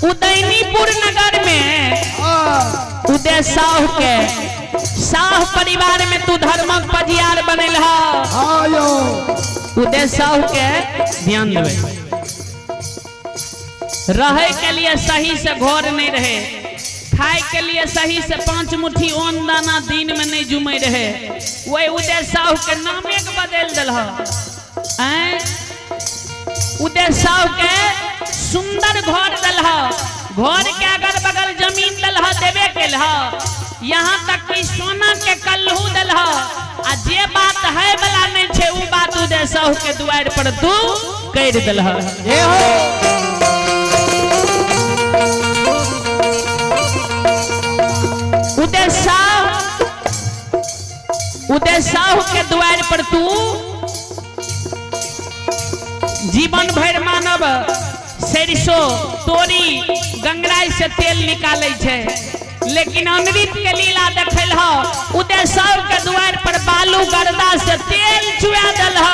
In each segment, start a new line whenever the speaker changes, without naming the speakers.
उदयनीपुर नगर में उदय साहु के साह परिवार में तू धर्मक पजियार बनल ह। उदय साहु के ध्यान देवे, रहे के लिए सही से घर नहीं रहे, खाए के लिए सही से 5 मुट्ठी अन्न दाना दिन में नहीं जुमे रहे, वही उदय साहु के नामे के बदल दिल ह। उदय साहु के सुंदर घर दिल ह, घर के अगल बगल जमीन दिल ह, देवे के ह, यहाँ तक कि सोना के कल्लू दिल ह। आ जे बात है वाला नहीं छे उ बात उदय साहु के दुआर पर तू कर दिल ह। उदय साहु के द्वार पर तू जीवन भर मानव सरिसो तोरी गंगराई से तेल निकाले छे, लेकिन अमृत के लीला देखल ह। उदय साहु के द्वार पर बालू गर्दा से तेल चुआ दल ह।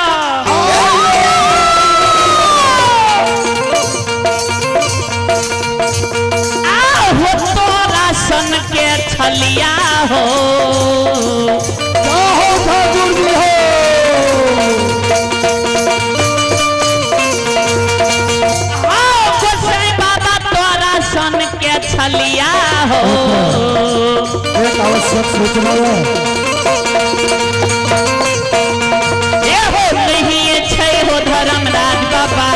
हो तोरा सन के छलिया हो, बाबा तोरा सन के छलिया हो।
एक आवश्यक सूचना है,
ए हो नहीं छै हो धर्मराज बाबा,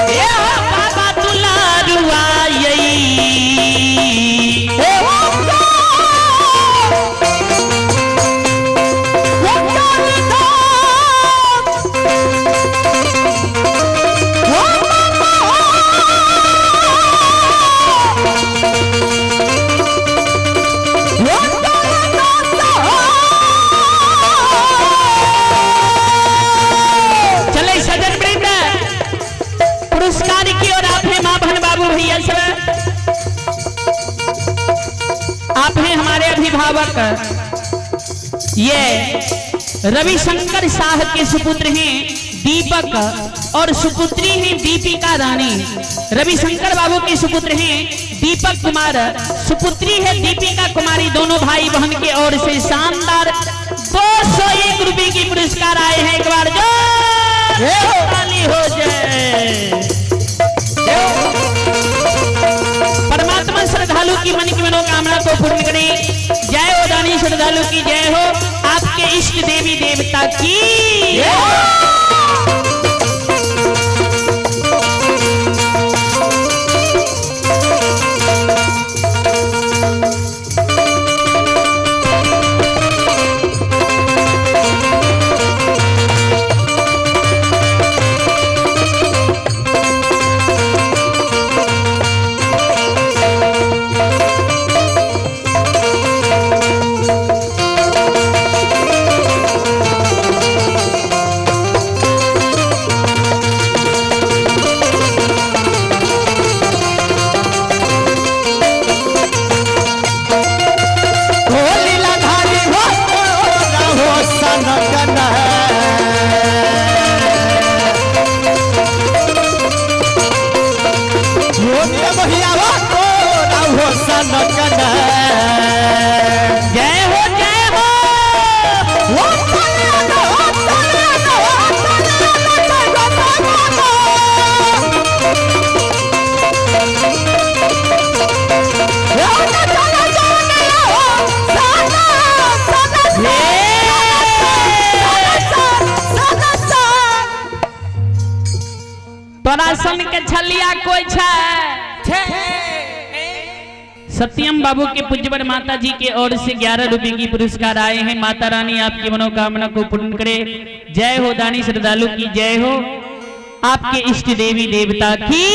ए हो बाबा दुलारुआ यई। चले सजन वृंद, पुरस्कार की ओर आप हैं माँ बहन बाबू भैया सब, आप हैं हमारे अभिभावक। ये रविशंकर शाह के सुपुत्र हैं दीपक और सुपुत्री हैं दीपिका रानी। रविशंकर बाबू के सुपुत्र हैं दीपक कुमार, सुपुत्री है दीपिका कुमारी। दोनों भाई बहन के ओर से शानदार 201 रुपए की पुरस्कार आए हैं। एक बार ताली हो जाए। परमात्मा श्रद्धालु की मन की मनोकामना को पूर्ण करे। जय हो दानी श्रद्धालु की जय हो, आपके इष्ट देवी देवता की। जय हो जय हो। तोरा सन के छलिया कोई छै? सत्यम बाबू के पूज्यवर माता जी के ओर से 11 रुपए की पुरस्कार आए हैं। माता रानी आपकी मनोकामना को पूर्ण करे। जय हो दानी श्रद्धालु की जय हो, आपके इष्ट देवी देवता की।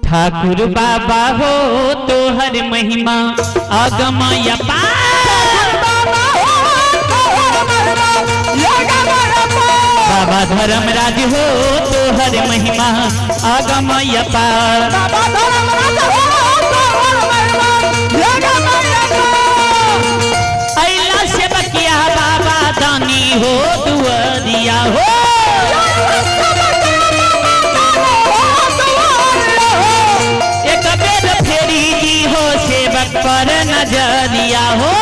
ठाकुर बाबा हो तो हर महिमा आगम अपार। बाबा धर्मराज हो तो हर महिमा आगम अपार। अइला से बकिया बाबा दान हो दुआरिया हो। एक बेर फेरी दी हो सेवक पर नजरिया हो।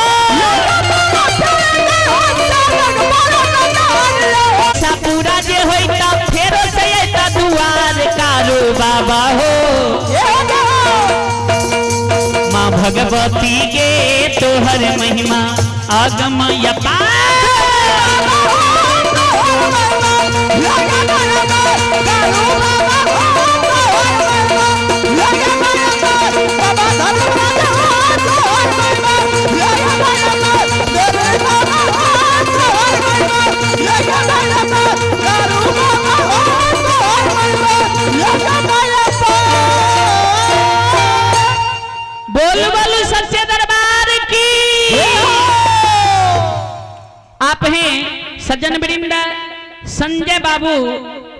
पूरा जे होता फेरो से अइता दुआर कारू बाबा हो। माँ भगवती के तोहर महिमा आगम अपार। बोल बोल सच्चे दरबार की। आप हैं सज्जन वृंद संजय बाबू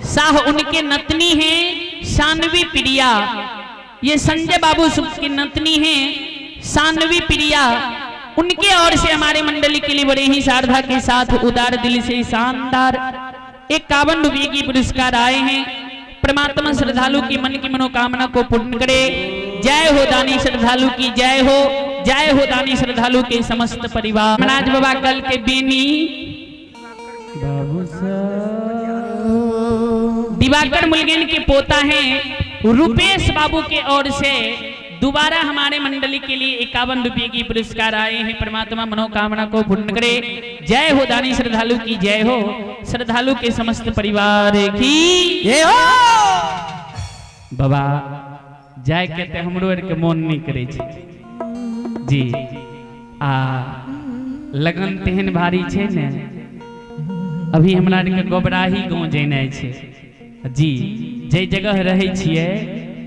शाह, उनके नतनी हैं सानवी प्रिया। ये संजय बाबू की नतनी हैं सानवी प्रिया, उनके ओर से हमारे मंडली के लिए बड़े ही श्रद्धा के साथ उदार दिल से शानदार 51 रुपये की पुरस्कार आए हैं। परमात्मा श्रद्धालु की मन की मनोकामना को पूर्ण करे। जय हो दानी श्रद्धालु की जय हो, जय हो दानी श्रद्धालु के समस्त परिवार। महाराज बाबा कल के बेनी बाबू दिवाकर मुलगेन के पोता हैं रुपेश बाबू के ओर से दोबारा हमारे मंडली के लिए 51 रुपये की पुरस्कार आए हैं। परमात्मा मनोकामना को पूर्ण करे। जय हो दानी श्रद्धालु की जय हो, श्रद्धालु के समस्त परिवार की
जय हो।
बाबा जाय के ते हमरो आर के मन नहीं करे छे जी। आ लगन तेहन भारी छे ने, अभी हमरा आर के गोबराही गांव जेनाइ छे जी। जे जगह रहै छियै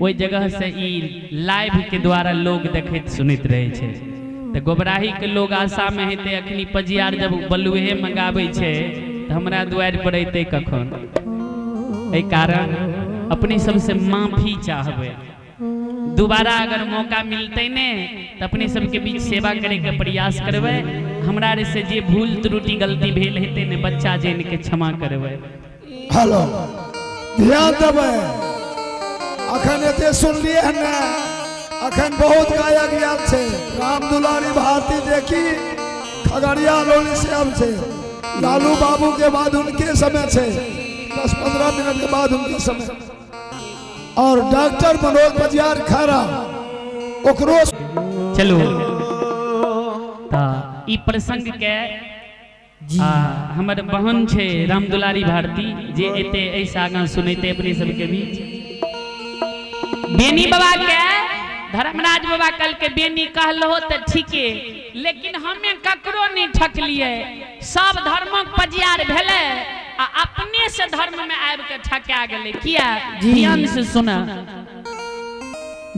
ओहि जगह से ई लाइव के द्वारा लोग देखैत सुनैत रहै छै। तऽ गोबराही के लोग आशा में हेतै अखनी पजियार जब बलुहे मंगाबै छै तऽ हमरा दुआरि पर अयतै कखन। एहि कारण अपने सबसे माफी चाहबै, दोबारा अगर मौका मिलतै ने तऽ अपने सबके बीच सेवा करे के प्रयास करबै। हमरा से जे भूल त्रुटि गलती भेल हेतै ने बच्चा जन के क्षमा करबै।
हेलो ध्यान देबै, अखन एते सुनलिए हन ने, अखन बहुत गायक आयल छै। राम दुलारी भारती देखी खगड़िया लोली से आयल छै। लालू बाबू के बाद उनके समय छै, 10-15 मिनट के बाद उनके समय। और डॉक्टर मनोज बजियार खारा ओकरो
चलू त ई प्रसंग के हमर बहन छै राम दुलारी भारती जे एते एहिसँ आगाँ सुनैते अपने सबके बीच। बेनी बाबा के धर्मराज बाबा कल के बेनी कहलो तऽ ठीके, लेकिन हमें ककरो नहीं ठकलिए। सब धर्मक पजियार भेलै आ अपने से धर्म में आबि के ठका गेलै। किया? ध्यान से सुना।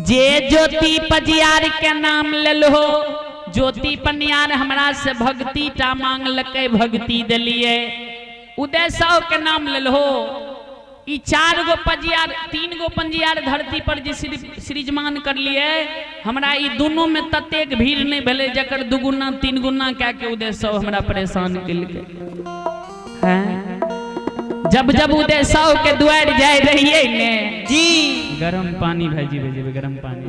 जे ज्योति पजियार के नाम लेलहो, ज्योति पनियार हमरा से भक्ति टा मांगलकै, भक्ति देलिए। उदय साहु के नाम लेलहो, ई 4 गो पजियार 3 गो पंजियार धरती पर जे सृजमान कर लिए, हमरा ई दोनों में ततेक भीड़ नहीं भेलै जकर दुगुना 3 गुना कए के उदय साहु हमरा परेशान केलकै। हैं जब जब उदय साहु के दुआरि जाय रहिए ने
जी,
गरम पानी भाईजी भेजेबै, गरम पानी।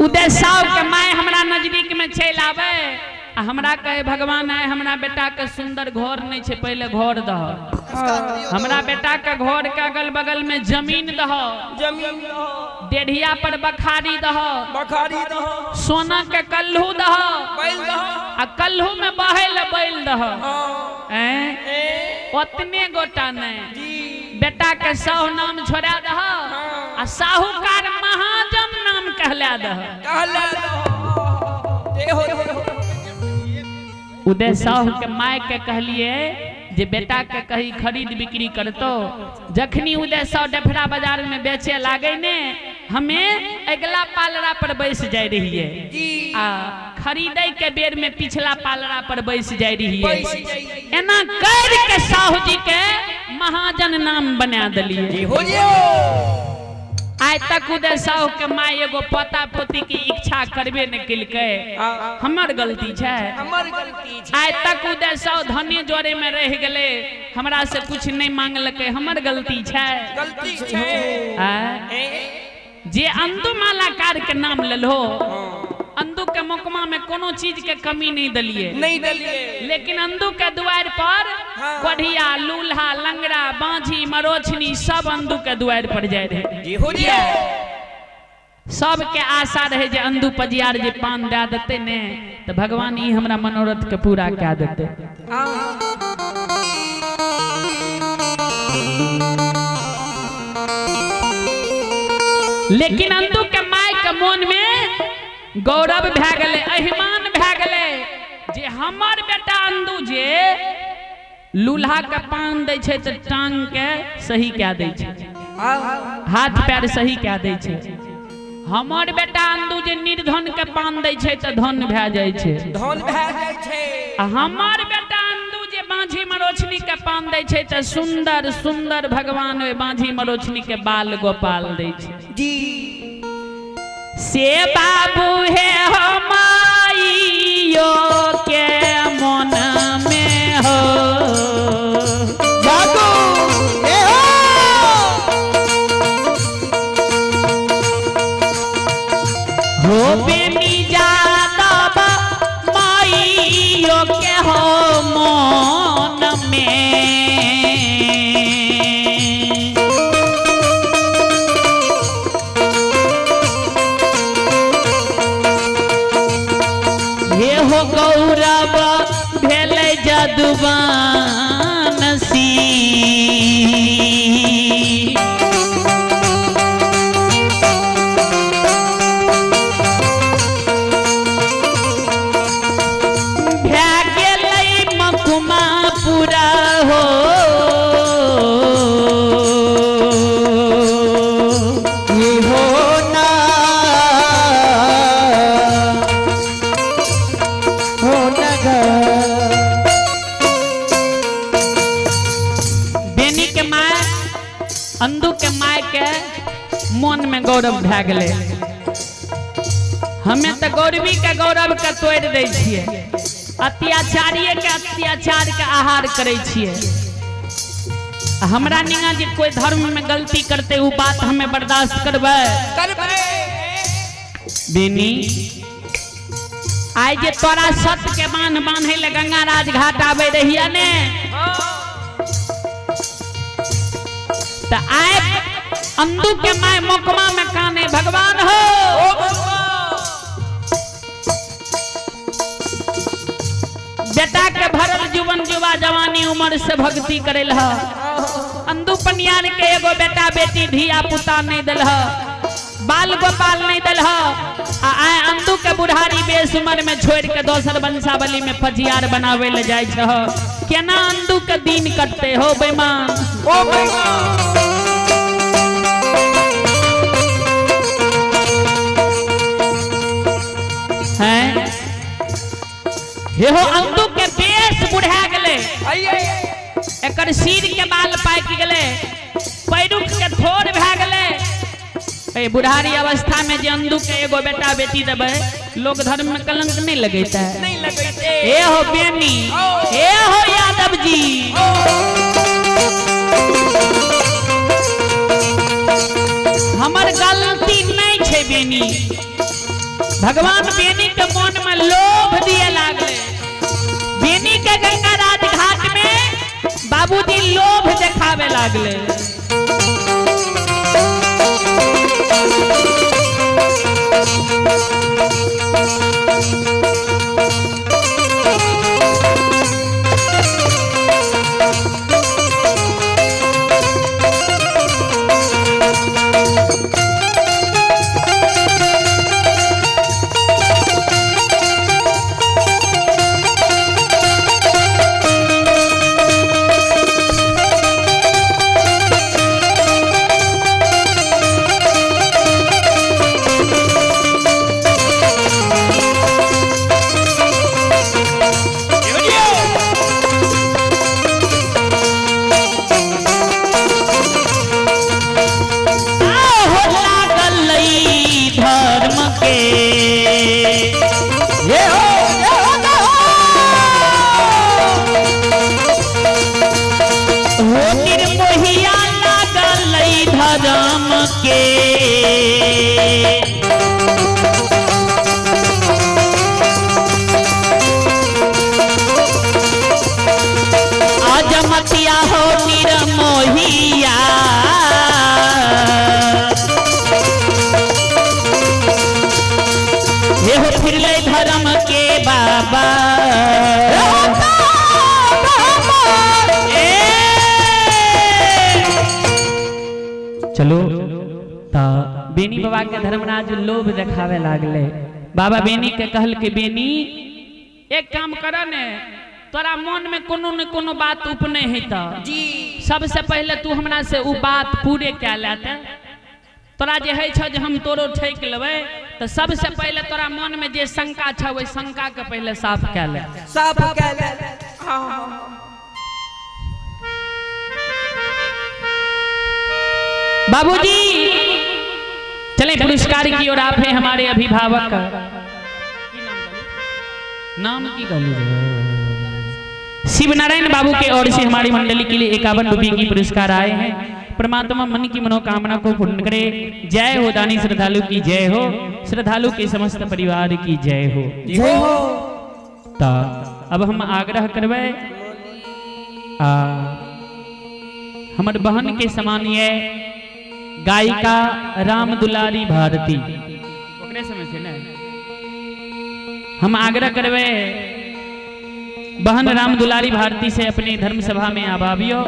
उदय साहु के my हमरा नजदीक में चलि आबै आ हमरा कहे भगवान आय हमरा बेटा के सुंदर घर नहीं छे, पहले घर दह। हमरा बेटा के घर के अगल बगल में जमीन दह,
जमीन दह,
डेढ़िया पर बखारी दह,
बखारी दह,
सोना के कल्हू दह,
बैल दह,
आ कल्हू में बहे ले बैल दह। ओतने गोटा नहीं
जी,
बेटा के साहु नाम छोड़ा दह आ साहूकार महाजन नाम कहला दह,
कहला दह। जय हो जय हो।
उदय साहु के my के कहलिए जे बेटा के कहीं खरीद बिक्री करतो। जखनी उदय साहु डफरा बाजार में बेचे लागे ने, हमें अगला पालरा पर बैस जाय रहिए आ खरीदे के बेर में पिछला पालरा पर बैस जाय रहिए। एना कर के साहु जी के महाजन नाम बना दिलिए।
हो जियो।
आइ तक उदय साहु के माय एगो पोता पोती की इच्छा करबे नहि केलकै। हमर गलती छै?
हमर गलती छै।
आइ तक उदय साहु धने जोरे में रह गेलै, हमरा से कुछ नहीं मांगलकै, हमर गलती छै?
गलती छै।
आँय? जे अंदू मालाकार के नाम लेलहो, अंदू के मोकमा में कोनो चीज के कमी नहीं दलिए,
नहीं दलिए,
लेकिन अंदू के द्वार पर कोढ़िया, लूल्हा, लंगड़ा, बांझी, मरोछनी सब अंदू के द्वार पर जाए रहे।
जी हो जी।
सबके आशा रहे जे अंदू पजियार जे पान दे देते ने तो भगवान ई हमरा मनोरथ के पूरा कए देते। लेकिन अंदू के माय के मन में गौरव भए गेलै, अहिमान भए गेलै जे हमर बेटा अंदू जे लूल्हा के पान दै छै तऽ टांग के सही कए दै छै, हाथ पैर सही कए दै छै। हमर बेटा अंदू जे निर्धन के पान दै छै तऽ धन भए जाइ छै,
धन भए जाइ छै।
आ हमर बेटा अंदू जे बाँझी मरोछनी के पान दै छै तऽ सुंदर सुंदर भगवान ओहि बाँझी मरोछनी के बाल गोपाल दै छै।
जी
से बाबू हे हमाइयो के मन में हो
जागो ए हो
हो बेमी जादव माइयो के हो मन में। हे हो गौरव भेलै जदुबान सी भए गेलै मकुमा पूरा हो।
ये हो ना हो नगर।
बेनी के my अंदू के my के मन में गौरव भए गेलै। हमें तऽ गौरवी के गौरव के तोड़ि दै छियै, अत्याचारिये के अत्याचार के आहार करै छियै। हमरा निगा जे कोई धर्म में गलती करते उ बात हमें बर्दाश्त करबै?
करबै।
बेनी आइ जे तोरा सत के बान्ह बान्है लए गंगा राज घाट आबै रहिया ने, तऽ आइ अंदू के my मोकमा में काने भगवान हो।
ओ भगवान
बेटा के भरल जुवन जुवा जवानी उम्र से भक्ति करे ल, अंदू पनियार के एगो बेटा बेटी धिया पुता नहीं दिल, बाल गोपाल नहीं दिल, आ आइ अंदू के बुढ़ारी बेस उम्र में छोड़ के दोसर वंशावली में पजियार बनावे ले जाइ छह, केना अंदू के दिन कटते हो बेईमान?
ओ बेईमान।
हैं हे हो अंदू के बेस बुढ़ा गेलै, एकर सिर के बाल पाकि गेलै, पैरुख के थोड़ भए गेलै। ए बुढ़ारी अवस्था में जे अंदू के एगो बेटा बेटी देबै, लोक धर्म में कलंक नहीं लगेता है,
नहीं लगेते।
ए हो बेनी, ए हो यादव जी, हमर गलती नहीं छै बेनी। भगवान बेनी के मन में लोभ दिए लागले। बेनी के गंगा राज घाट में बाबूजी लोभ देखावे लागले। चलो त बेनी बाबा के धर्मराज लोभ देखावे लागले। बाबा बेनी के कहल के बेनी एक काम कर ने, तोरा मन में कोनो न कोनो बात उपने है त
जी
सबसे पहले तू हमरा से उ बात पूरे कै लेते। तोरा जे है छ जे हम तोरो ठैक लेबै त सबसे पहले तोरा मन में जे शंका छ ओहि शंका के पहले साफ कै ले।
साफ कै ले। हाँ
बाबूजी चले पुरस्कार की ओर आप हैं हमारे अभिभावक। नाम की गाली शिवनारायण बाबू के ओर से हमारी मंडली के लिए 51 रुपये की पुरस्कार आए हैं। परमात्मा मन की मनोकामना को पूर्ण करे। जय हो दानी श्रद्धालु की जय हो, श्रद्धालु के समस्त परिवार की जय हो।
जय हो।
ता अब हम आग्रह करबै आ हमर बहन के समान ये गायिका राम दुलारी भारती ओकरे समय से ने हम आग्रह करबै बहन राम दुलारी भारती से अपने धर्म सभा में आबाबियो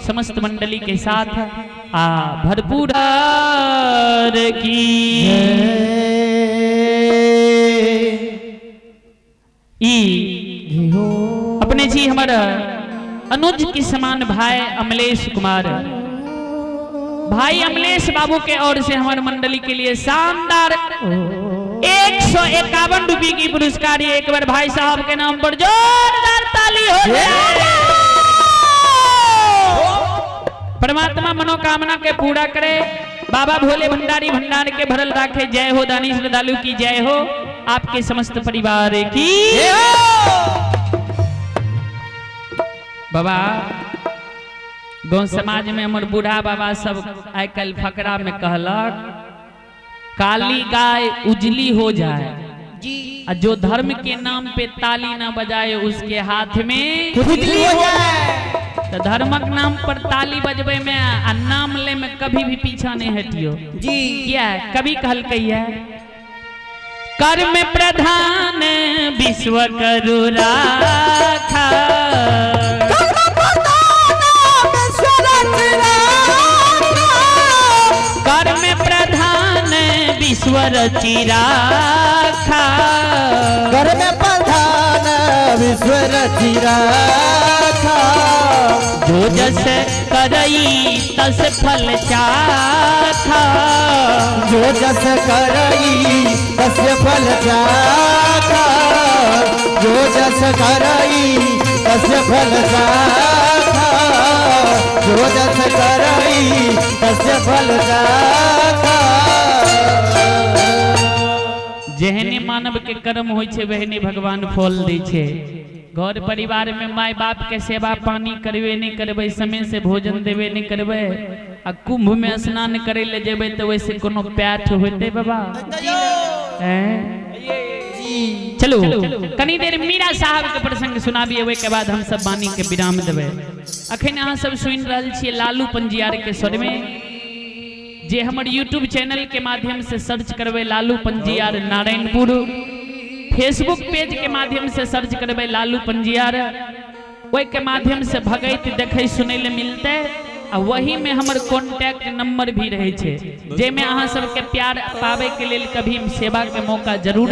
समस्त मंडली के साथ आ भरपूर की ई अपने जी हमर अनुज के समान भाई अमलेश कुमार, भाई अमलेश बाबू के ओर से हमारे मंडली के लिए शानदार 151 रुपये की पुरस्कार। एक बार भाई साहब के नाम पर जोरदार ताली हो जाए। परमात्मा मनोकामना के पूरा करे। बाबा भोले भंडारी भंडार के भरल राखे। जय हो दानी श्रद्धालु की जय हो, आपके समस्त परिवार की। बाबा गांव समाज में हमर बूढ़ा बाबा सब आइ काल्हि फकरा में कहलक काली गाय उजली हो जाए
जी
आ जो धर्म के नाम पे ताली ना बजाए उसके हाथ में
खुजली हो जाए।
तो धर्मक नाम पर ताली बजबे में आ नाम ले में कभी भी पीछा नहीं हटियो
जी।
किया कभी कहलकै है कर्म प्रधान विश्व करु राखा, कर्म प्रधान विश्व रचि राखा,
कर्म प्रधान विश्व रचि राखा,
जो जस करई तस फल चाखा,
जो जस करई तस फल चाखा, जो जस करई तस फल चाखा, जो जस करई तस फल चाखा।
जेहने मानव के कर्म होइ छै वहने भगवान फल दै छै। घर परिवार में माय बाप के सेवा पानी करबे नहीं करबै, समय से भोजन देबे नहीं करबै आ कुंभ में स्नान करे ले जेबै तऽ वैसे कोनो पैठ होते बाबा। चलो कनी देर मीरा साहब के प्रसंग सुनाबिए, ओहि के बाद हम सब वाणी के विराम देबै। अखन अहाँ सब सुनि रहल छियै लालू पंजियार के स्वर में, जे हमर यूट्यूब चैनल के माध्यम से सर्च करबै लालू पंजियार नारायणपुर, फेसबुक पेज के माध्यम से सर्च करबै लालू पंजियार, ओहि के माध्यम से भगैत देखै सुनै ले मिलतै आ वही में हमर कॉन्टैक्ट नंबर भी रहै छै, जाहिमे अहाँ सबके प्यार पाबै के लेल कभी सेवा के मौका जरूर।